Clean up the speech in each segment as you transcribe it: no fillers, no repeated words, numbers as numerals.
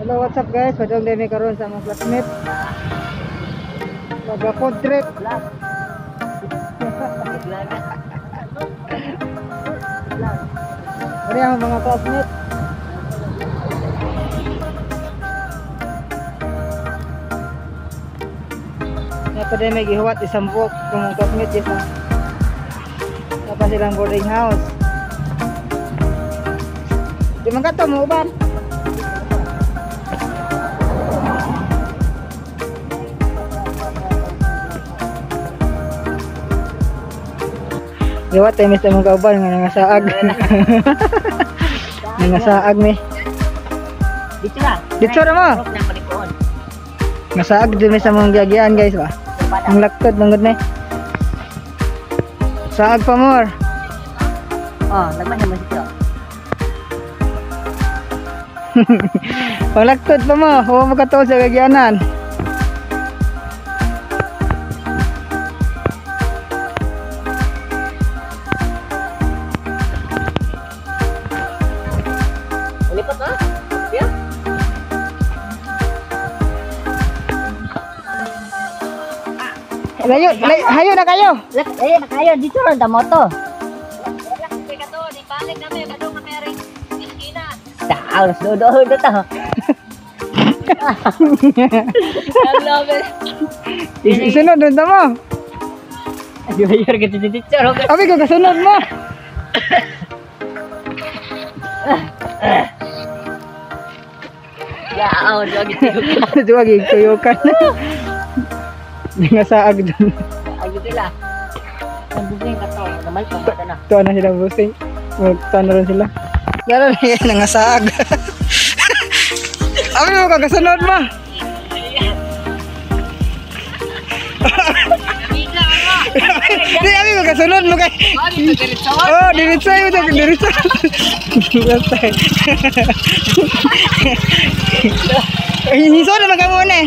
Hello, what's up guys? Padong demi karon sa among classmate. Maga-food trip. Ano ang mga classmate? Napa din may gihuwat isang buok kung mga classmate dito. Napa silang boarding house. Di man kato mo uban. Giwat tayo sa mga kauban nga nangasaag. Nangasaag mi. Dito na. Dito na mo. Ngasaag din mi sa mga giagian guys ba. Ang laktod manggod mi. Saag pa more. Oh, lagman naman dito. Panglaktod pa mo, huwag mo katuon sa gagianan. Ulipat ha? Yeah. Layo, layo, hayo na kayo. Layo na kayo dito ron da moto. Tao, do do ta. I love it. Isunod doon mo. Ayur gitu dito. Abi ko kasunod mo. Ya, oh, lagi Duwag tuyukan. Nga saag doon. Ay, sila. Ang busing kato, namal pa na. Tuwa na sila busing. Tuwa na rin sila. Lalo na yan, nangasaag. Abi mo kagasunod mo. Di abi mo kasunod mo kay. Oh, diretso mo to, diretso. Ay, hiso na man kamo na eh.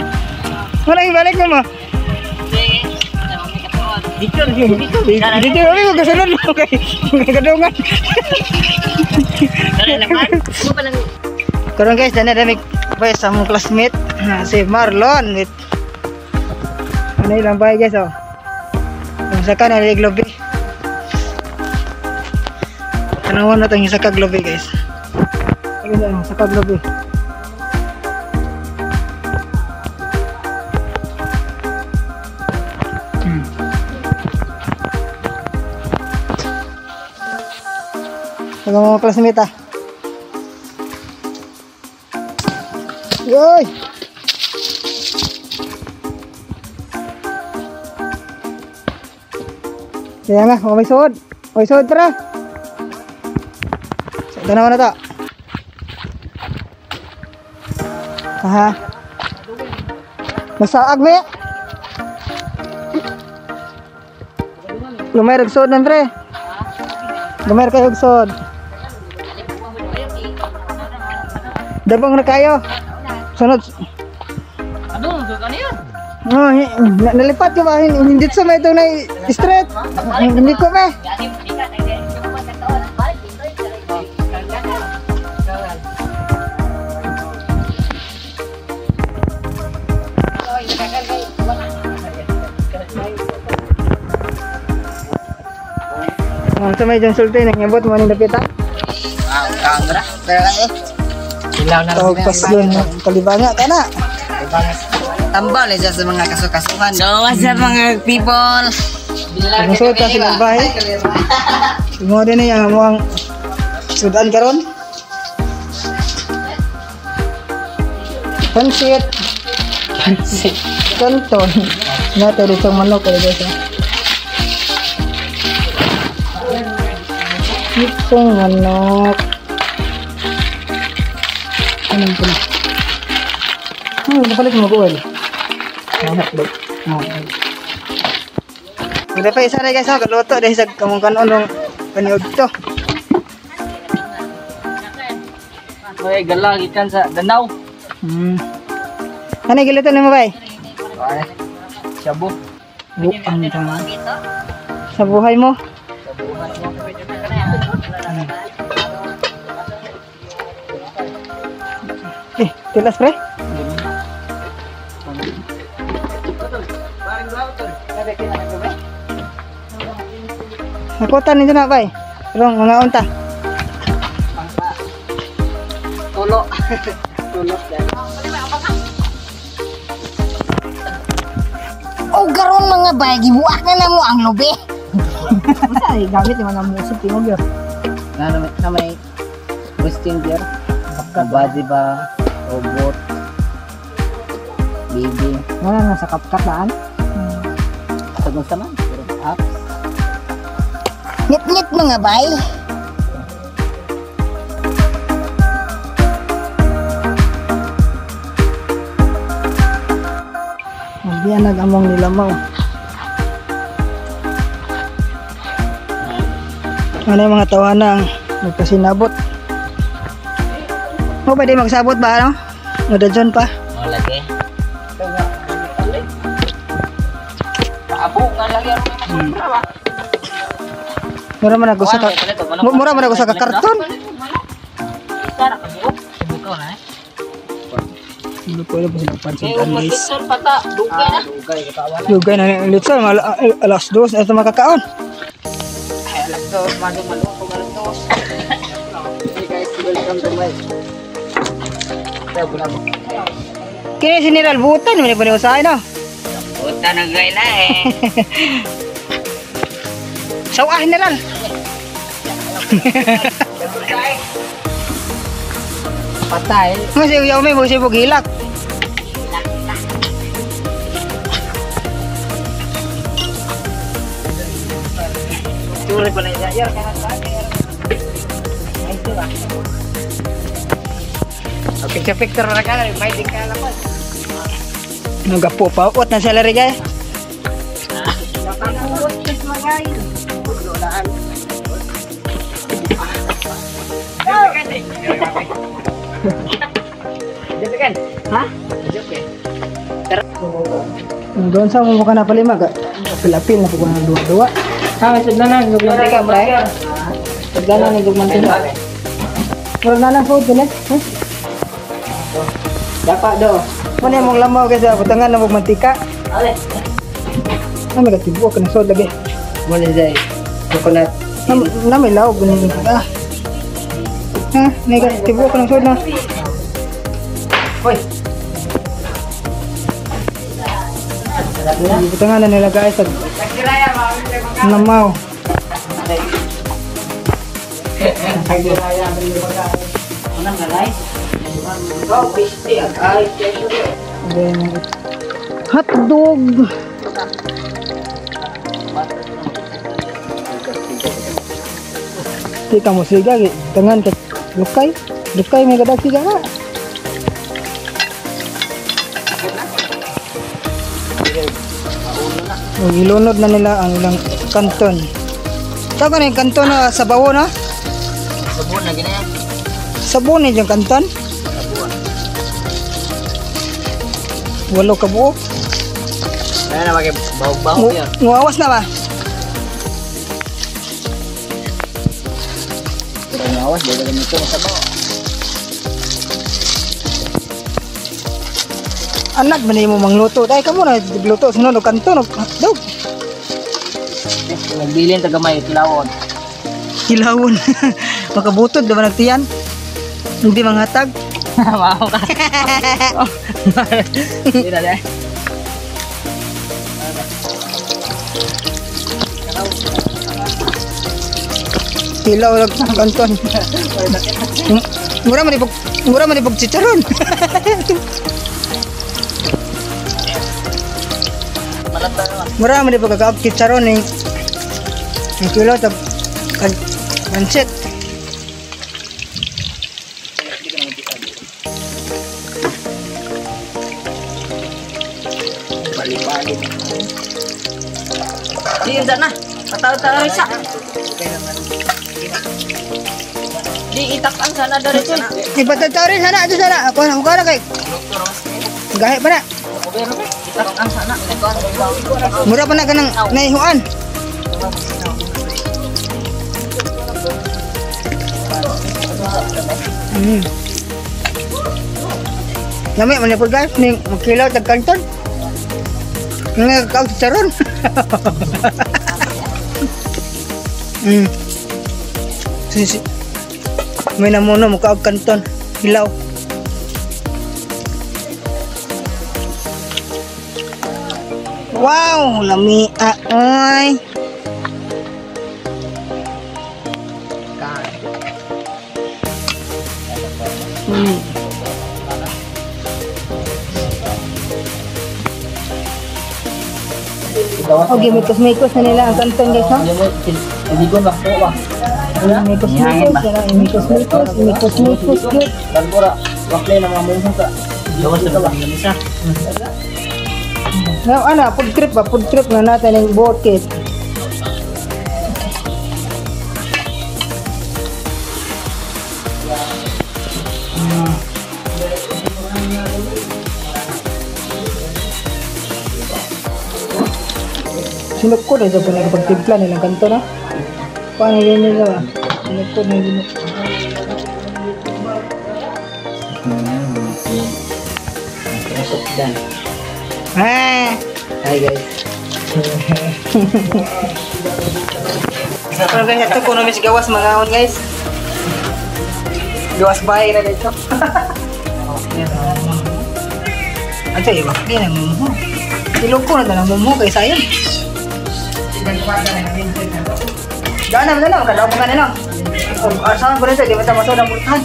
Wala ibalik mo mo. Dito, dito. Dito abi mo kasunod mo kay kadungan. Karon guys, dana dami pa sa among classmate si Marlon with ano ilang bahay guys oh. Ang saka na globe. Tanawan na tong isa ka globe guys. Ayun ang saka globe. Mga classmate ah. Yoy! Kaya nga, may suod. May suod tara. So, tanawan na to. Aha. Masaag me. Lumay rag suod nan pre. Lumay kayo og suod. Dabang na kayo. Sunod. Ano, ano yan? Oh, nalipat ko ba? Hindi sa may itong na straight. Hindi ko ba? Oh, sa may dyan sulti, nangyabot mo ni Dapita. Wow, camera. Pero eh. Ilaw na Tawag paslon, kalibanga ka na. Tambal eh sa mga kasukasuhan. So what's up mga people? Ang suot ka silang bahay. Mo din niya ang muang sudan karon. Pansit. Pansit. Canton. Nato dito manok eh guys. Itong manok. Anong pala? Napalit mo mag-oil. Hotdog. Wala pa isa na guys, kaluto dahil sa kamong kanon ng paniod to. Ay, galag ikan sa Danau. Ano giluto nimo bay? Ay, shabu. Buang tama. Sa buhay mo. Sa buhay mo. Eh, tilas pre. Nakutan ninyo na bay. Rong mga unta. Tulo. Tulo. O garon mga bay, gibuak na namo ang lubi. Unsa ay gamit ni mga musok tingog yo. Na may Westin gear. Body ba? Robot. Baby. Wala na sa kapkat laan. Sagun sa man. Pero apps. Ngit-ngit mga bay. Magbianag among nilamaw. Ano yung mga tawana ang nagpasinabot? Mo pwede magsabot ba ano? Madadyon pa. Oh, lagi. Paabo nga lagi ang mga ba? Mura man ako sa ka mura man ako sa karton. Isa ra kabuok. Bukaw na eh. Hindi ko alam sila pansin Kay ug guys. magkitsor pata, dugay na. Dugay katawa na. Dugay na ni litson alas 2 na ito makakaon. Ay, alas dos, madung maluwa ko alas dos. Hey guys, welcome to my. Kini si Niral butan man ni usahay no. Puta na gay na eh. Sawah Niral. Patay. Mo si uyaw may mo si bugilak. Turi pa na iya. Yar kana sa ay ito ba? Okay, picture picture na ka, may di ka lapas. Nagapo pa ut na salary guys. Ha? Doon sa mo ka na palima ka. Apil-apil na pag ng duwa-duwa. Ha, may sudlan na, gugmantika pre. Sudlan na ni gugmantika. Murag na lang food dili. Huh? Dapat do. Muna yung mong lamaw kasi butangan na mantika. Ale. Na may katibuok na sod lagi. Mo ni zay. Coconut. Na may lawog ni ah. Ha, may katibuok na sod na. Hoy. Butangan na nila guys ag lamaw. Then hotdog. Di ka mo siga, tangan ka lukay. Lukay may kadag siga na. O, ilunod na nila ang ilang kanton. Tawag na yung kanton na sabaw na? Sabon na gina. Sabon ni yung kanton. Walo ka buo. Kaya na maging bahog-bahog yan. Nguawas na ba? Pero ngawas, di ba ganito ang sabaw? Anak man mo mangluto. Dahil ka mo na gluto sunod og kanton og hotdog. Nagbilin taga may kilawon. Kilawon. Makabutod naman ang tiyan. Hindi manghatag. Wow ka. Hindi na dahil. Kilaw lang kanton. Mura man ibog mura man ibog chicharon. Mura man ibog kagaab chicharon ni. Ang kilo tag pansit. Bali-bali. Di na. Pataw-taw isa. Di itak-ang sana dari sul. Ipatataw rin sana ato sana. Ako na na kay. Gahi pa na. Itak-ang sana. Mura pa na kanang naihuan. Lami man po guys, ning magkilaw tag kanton. Nga kaw chicharon. Sisi. May namuno mo kaog kanton, hilaw. Wow, lami oy. Okay, mikos-mikos na nila ang kanton guys, no? Hindi ko ba? Mikos-mikos, mikos-mikos, mikos-mikos, good. Balbora, wakle na mga mungsa ka. Gawas na ba? Isa. Now, ana, food trip ba? Food trip na natin ang bukid. Sinukod na dyan po nagpagtimpla nilang kanto na. Paano yun nila ba? Sinukod na yun. Ah! Hi guys. Pero guys, ito kuno mis gawas mga on guys. Gawas bahay na dito. Ato iba di na mumho. Iloko na tanang mumho kay sayon. Dana na lang kadaw ka na lang. Asahan ko rin sa di ba ta masod ang pultahan.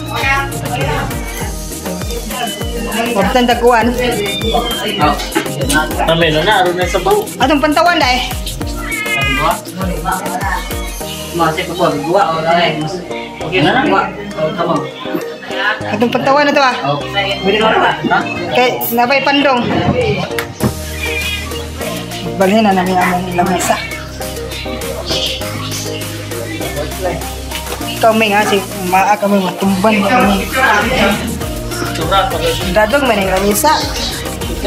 Pagtan tagkuan. Kami na na, aron na sa baw. Atong pantawan dai. Masih pa po, guwa o ay. Okay na na. Guwa. O tama. Atong pantawan na to ah. Pwede na ba? Kay nabay pandong. Balhin na namin among lamesa. Kami nga si maa kami matumban na kami. Dadong man ang lamesa.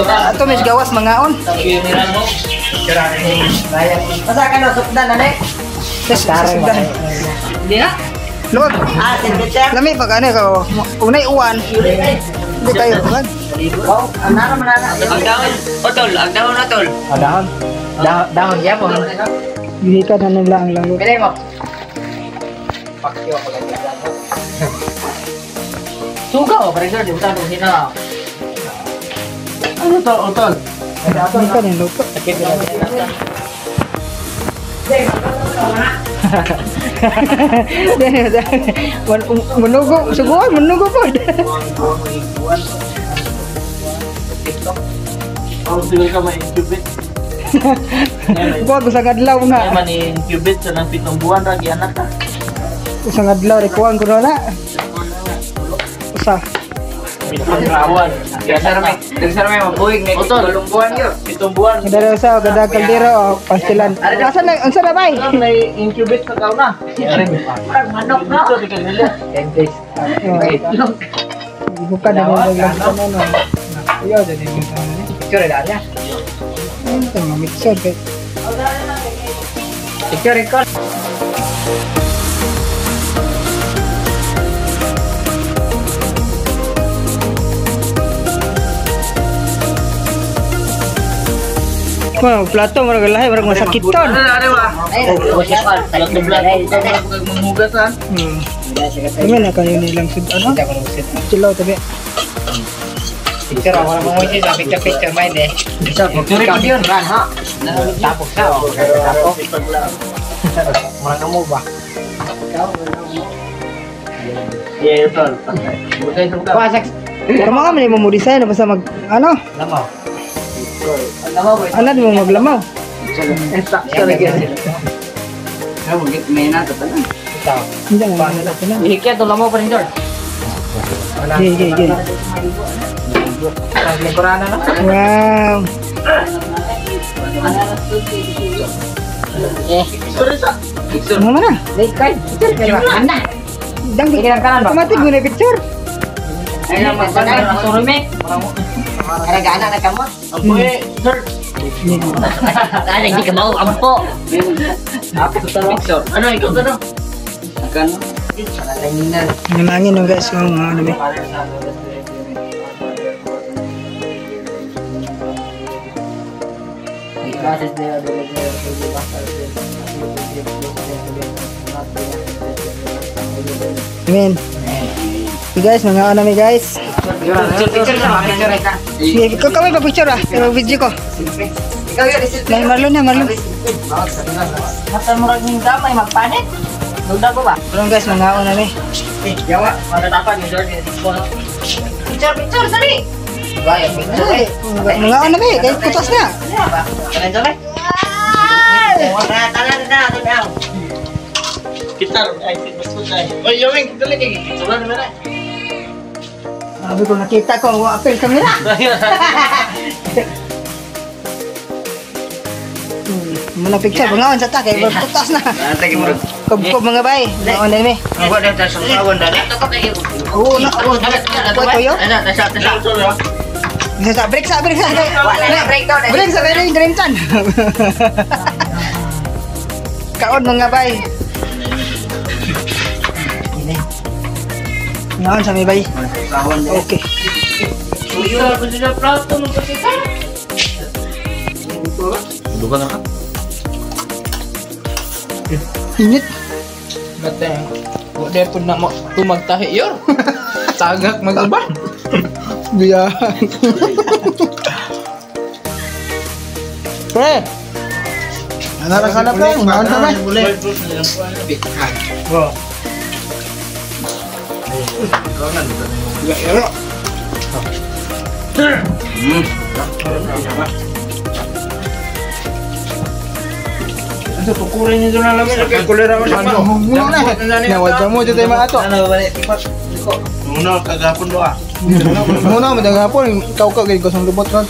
Ato mis gawas mangaon. Basta ka no sukdan na ne. Sukdan. Hindi na. Luwag. Ah, sentence. Lami pag ano ka unay uwan. Hindi tayo kan. Oh, anara man na. Ang dahon, otol, ang dahon otol. Dahon. Dahon yapon. Gihikan na nila ang lango. Pili mo. Pakyo ko lang. Suga o, pare sir, di ba tayo hina? Ano to, otol? Gihikan ang luto. Sakit na. Menugo, suguan, menugo po. Ang siguro ka ma-incubate. Kuha ko sa kadlaw nga. Ay man i-incubate sa nang 7 buwan ra gianak ka. Usang adlaw rekuan ko na. Usa. 7 rawan. Dagsar may mabuhig na Otol. 8 buwan yun. 7 buwan. Kada usa kada kaldero o pastilan. Asa na unsa na bay? Alam na i-incubate sa kauna. Parang manok no. Dito di ka nila. 10 days. Bukan na nila lang sa ano. Iyo dyan yung sa ano. Picture na niya. Ito mga mixer kay. Picture record. Mga plato murag lahi murag masakiton. Ano ba? Plato-plato ka pag manghugas ha. Kami na kayo nilang sud ano. Chillaw tabi. Picture ako na mga siya, picture picture may de. Picture pa yun, ran ha. Tapos na, oh. Tapos. Murag mo ba? Yeah, otol. Bukay suka. Pasak. Kamo ka man mo design basta mag ano? Lamaw. Lamaw ba? Anad mo maglamaw. Sakto lagi. May na to tanan. Hindi na na. Ihikya to lamaw pa rin, George. Gay gay gay. Lingkurana na. Wow. Eh, Ano man na? wait kay. Picture kay ba? Ana. Dang Sige lang kanan ba? Automatic mo na picture. Ay na magbanay surumi. Kaya gana na kamo. Ang buhi, sir. Sana hindi ka mau ampo. Picture. Ano ikaw ka no? Kano? Langinan. Nanangin no guys yung mga ano ba. Amen. Okay guys, mga ano mi guys. Sige, ikaw kami pa picture ah. Pero video ko. May Marlon na, Marlon. Mata murag ning gamay magpanit. Duda ko ba? Marlon guys, mga ano mi. Yawa, magatapan ni George. Picture, picture, dali. Mga ano mi, kay kutas na. Gitar, ay, oy, yawing, dali kay picture na na. Sabi ko nakita ko ang apel camera. Muna picture, bangaon sa ta kay kutas na. Kubkob mga bay, bangaon na mi. Oo, na, oo. Tuyo? Sa break sa break sa. Break sa kay dream tan. Kaon mga bay. Ngaon sa may bay. Okay. Duga ka. Init. Bate. Wa pud na mo tumagtahi yor. Tagak mag-uban. Biya. Pre. Ano ra kana pre? Ngaon sa pre? Wow. Ano tukurin niyo na lang kay kulera mo sa Ano muna na. Nawadya mo dito tayo maato. Muna kagapon do ah. Muna mo dagapon ikaw ka gid ko sa lubot ron.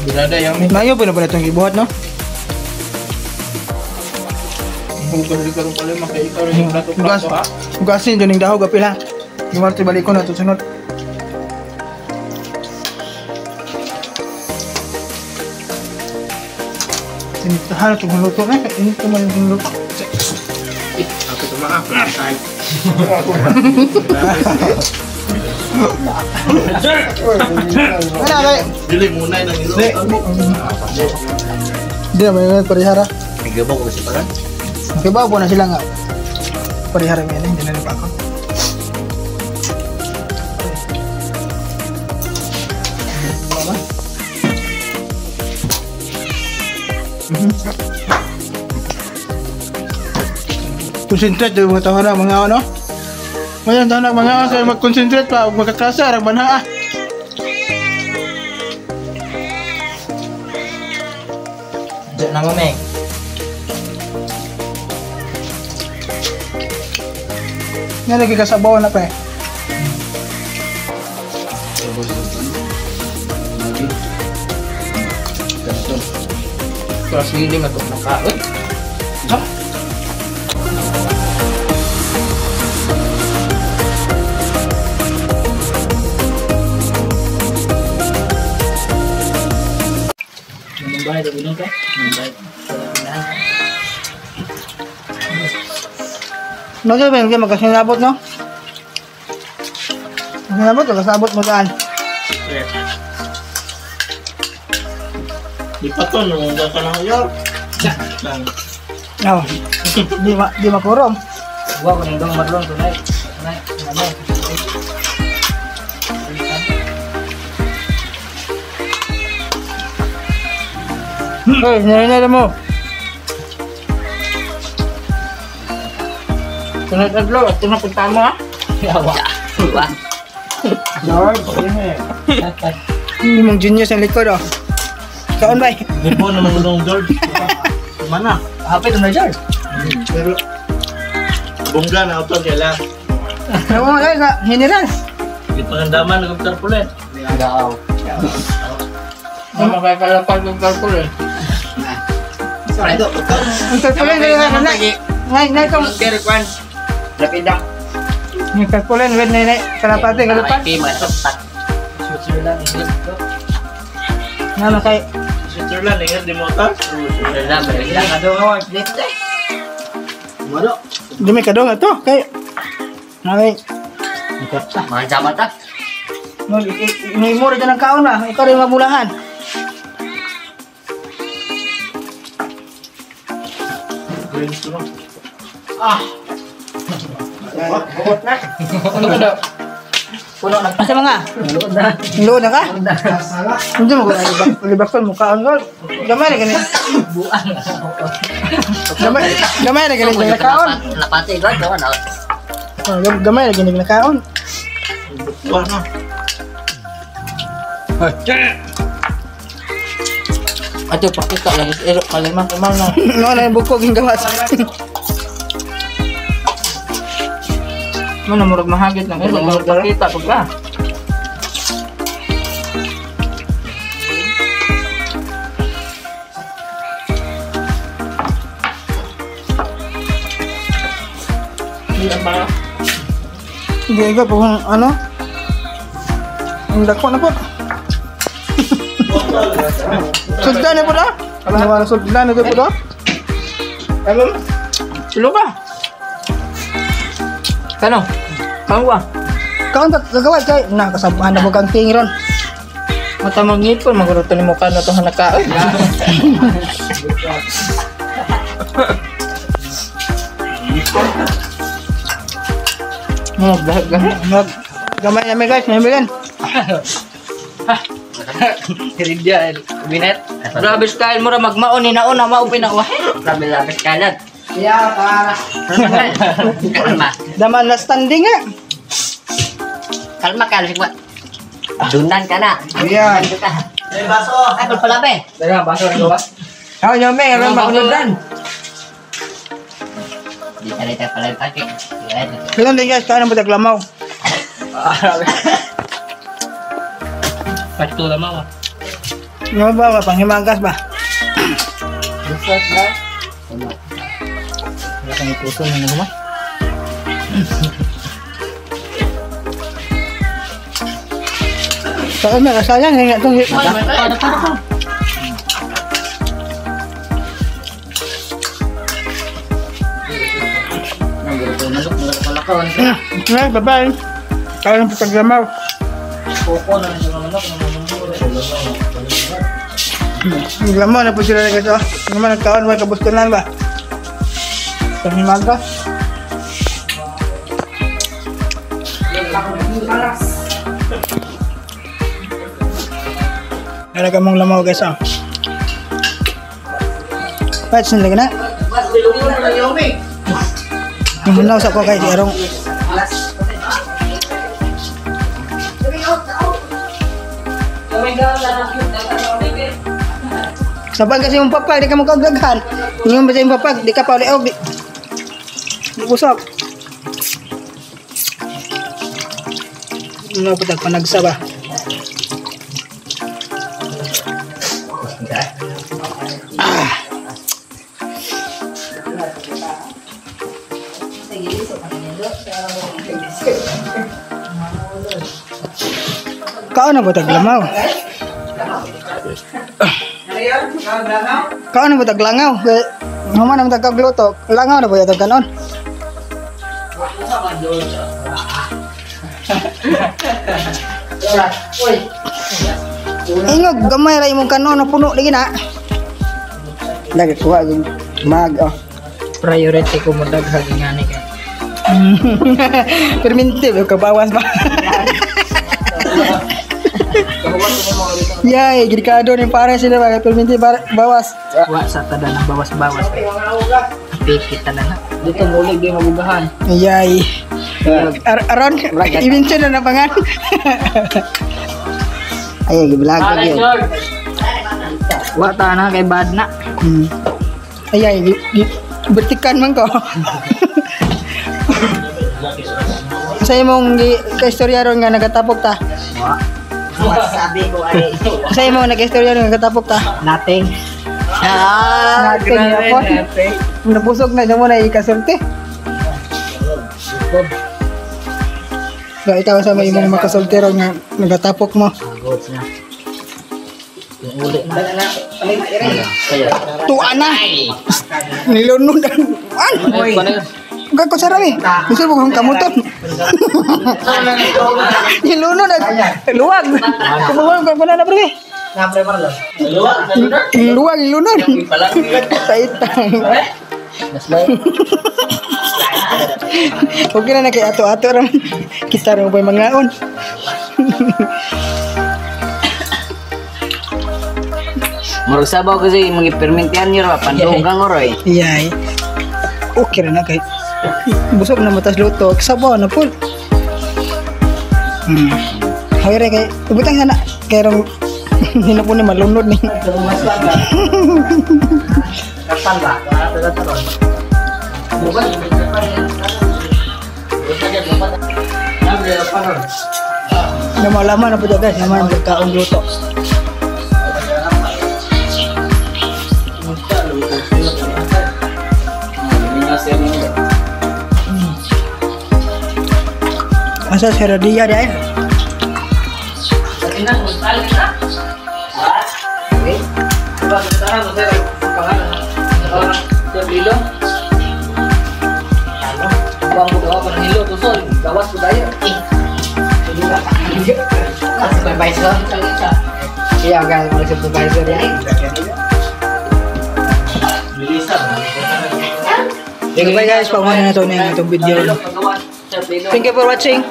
Birada yami. Mayo pa na pala itong gibuhat no? Gas, gasin dyan yung dahog apil ha. Dumarte balik ko na susunod. Initahan itong luto eh. Init naman yung luto. Ako tumaaf. Ano kay? Dili muna nang ilo. Di na may parihara. Nagabaw ko si paran. Kibaw po na sila nga. Parihara mi hindi na pa ako. Concentrate yung mga tawa na mga ano. Ngayon tawa na mga ano, kaya mag-concentrate pa ug magkaklase arang banha ah. Diyan na mo, Meng. Nga lagi kasabaw na pa eh. Pero sige, hindi matok na kaon. Ha? Mumbai do binong ka? Mumbai. No, di ba yung magkasinabot no? Magkasinabot o kasabot mo saan? Di pa to nung ka na yor. Oh. Di makurong. Wa ko ning dong marlon tunay. Tunay. Ano? Hoy, narinig mo. Sunod adlaw, ato na punta mo ha. Yawa. Wa. George, Yung mga junior sa likod oh. Kaon bay. Di po naman nung George. Mana? Hapit na George. Pero bongga na auto kaya. Oo, ay sa general. Di pangandaman ng tarpaulin. Daaw. Mama kay kalapag ng tarpaulin. Sorry do. Ang tarpaulin dali na na. Ngay ngay tong Kwan. Lapida. yung tarpaulin wed na na kalapate kalapat. Switzerland. Nga kay Switzerland ingat di motor. Switzerland. Ilang kadto nga place eh. Mano? dumi kadong ato kay. Ngay Mga jama ta. Mo rin ang kaon na. Ikaw rin mabulahan. Ah. Buot na. Ano ka daw? Puno na. Asa mga? Luod na. Luod na ka? Hindi mo ko libakon mo kaon gol. Gamay na gani. Buang. Gamay na gani na kaon. Napati gol to ano. Gamay na gani na kaon. Buang na. Ato pakita lang ero kalima kumal na. No na bukog yung gawas. Mo na murag mahagit lang ero murag pakita pag ka. Hindi ka po kung ano. Ang dako na po. Sugdan na po na. Ano sugdan na po na? Ano? Tulo ka. Kano? Kano ba? Kaon ka gagawin kay na kasabuhan na po kang tingron. Mata mangipon maguruto ni mukha na to hanakaon. Mo dahag Mag gamay na guys, may bilan. Hiridya, binet. Grabe style mo ra magmaon ni nauna mao pinawa. Grabe lakas kalat. Yeah, para. Kalma. Daman na standing eh. Kalma ka, sigwa. Dunan ka na. Ayan. May baso. Ay, pala be. Dara baso ra gawas. Ako nyo, may aron makunudan. Di ka na pala yung pake. Ganun din guys, kaon mo taglamaw. Pato lamaw. Ano ba, panghimagas ba? Busat ba? Wala kang puso na naman. Saan na kasayang nga itong Ay, bye-bye. Kaon mo taglamaw. Koko na lang yung manok. Lamaw na po sila guys, oh. Naman nagkaon, may kabustunan ba? Panghimagas. Nalaga mong lamaw guys, oh. Patch nila na. Namunaw sa ko guys, erong. Sabag kasi yung papag, di ka magkagaghan. Yung ba yung papag, di ka pa ulit, di. Busok. Ano po panagsaba. Ah. Kaon na ba taglamaw? Kaon na ba taglangaw? Human na ba tagluto? Langaw na ba yung kanon? Ingog, gamay ra imong kanon na puno lagi na. Lagi kuha yung mag oh. Priority ko mo daghag nga ni kay. Perminti, kabawas ba? Yay, girkado ni pare sila ba? Perminti bawas. Wa sa tada na bawas-bawas. Pikit na na. Dito mulig di mabugahan. Yay. Aron, ibinsin na napangan. Ay, gibilag ko gyud. Wa ta na kay bad na. Ay, ay, bertikan man ko. Sa imong kaistorya ron nga nagatapok ta. Wa. Sabi ko ay Sa imong nag-istorya ron nga nagatapok ta. Nothing. Ah, nothing yapon. Nabusog na siya mo na ikasulti. So, ikaw sa may imong makasulti ron nga nagatapok mo. Goods na. Yung uli na. Tuwa na. Nilunod ang an. Oy. Bukan kutsara eh. Gusto mo kung kamuton. Ilunod at luwag. Kumuha ko na pre. Luwag ilunod. Sa itang. Okay na na kay ato-ato ra. Kita ra ba mangaon. Murag sabaw kasi mga permintian niyo ra pandunggang oroy. Iyay. Okay ra na kay busog na matas luto. Sabaw na po. Hoy re kay ibutang sana kay rong hindi na po ni malunod ni. Namalaman na po dyan guys, naman magkaong luto. Asa si Radia di ay? Supervisor. Iya guys, mga supervisor yan. Goodbye guys, pamuha na to na yung itong video. Thank you for watching.